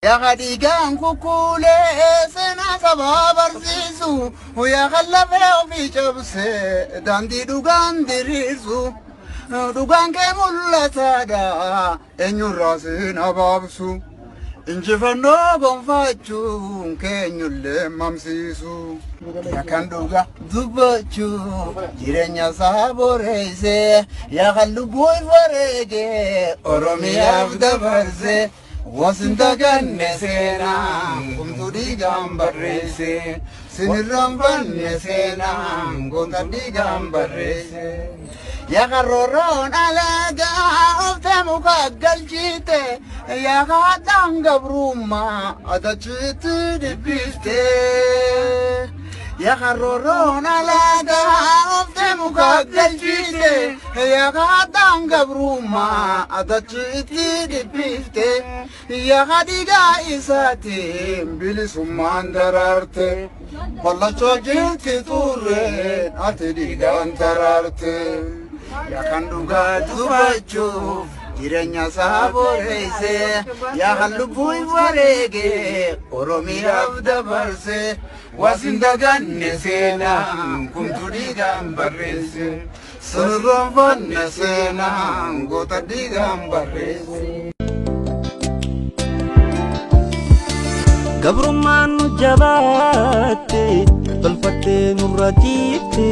Yaa dhiigaan kukkuulee seenaa sabaa barsiisu, yaa kan lafee ofii cabsee daandii dhugaan diriirsu, dhugaan kee mul'ataadha, eenyurraa siin abaabsu. Injifannoo gonfachuun keenyullee mamsiisu. Yaa kan dhugaa dubbachuu jireenya isaa boreessee, yaa kan lubbuu wareegee Oromiyaaf dabarsee. Wasin daganne seenaan kumtu dhiigaan barreesse, sinirraan banne seenaan goota dhiigaan barreesse. Yaa karroorroon alagaa oftee muka galchite, yaa haadhaan gabrummaa adachiitti dhibbiste. Yaa karroorroon alagaa oftee muka galchite, yaa haadhaan gabrummaa adachiitti dhibbiste. Yaa dhiigaa isaatiin bilisummaan daraarte. Hollachoo jirti turreen ati dhiigaan taraarte. Yaa kan dhugaa dubbachuuf jireenya isaa boreesse, yaa kan lubbuu wareegee Oromiyaaf dabarse. Wasin daganne seenaan kumtu dhiigaan barreesse. Sirraan fanne seenaan goota dhiigaan barreesse. Gabrummaan nu jabaatte, tolfattee nurra ciifte,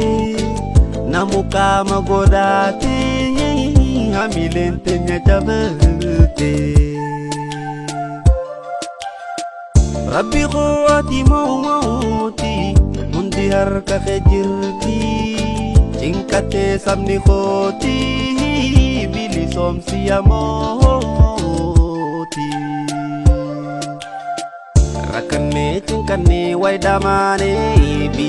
namu qaama godhaate, hamileen teenya cabalte. Rabbi koo ati mootii, hundi harka kee jirti, cinqattee sabni kootii, bilisoomsi mootii. Rakkannee cinqannee wayi dhamaanee.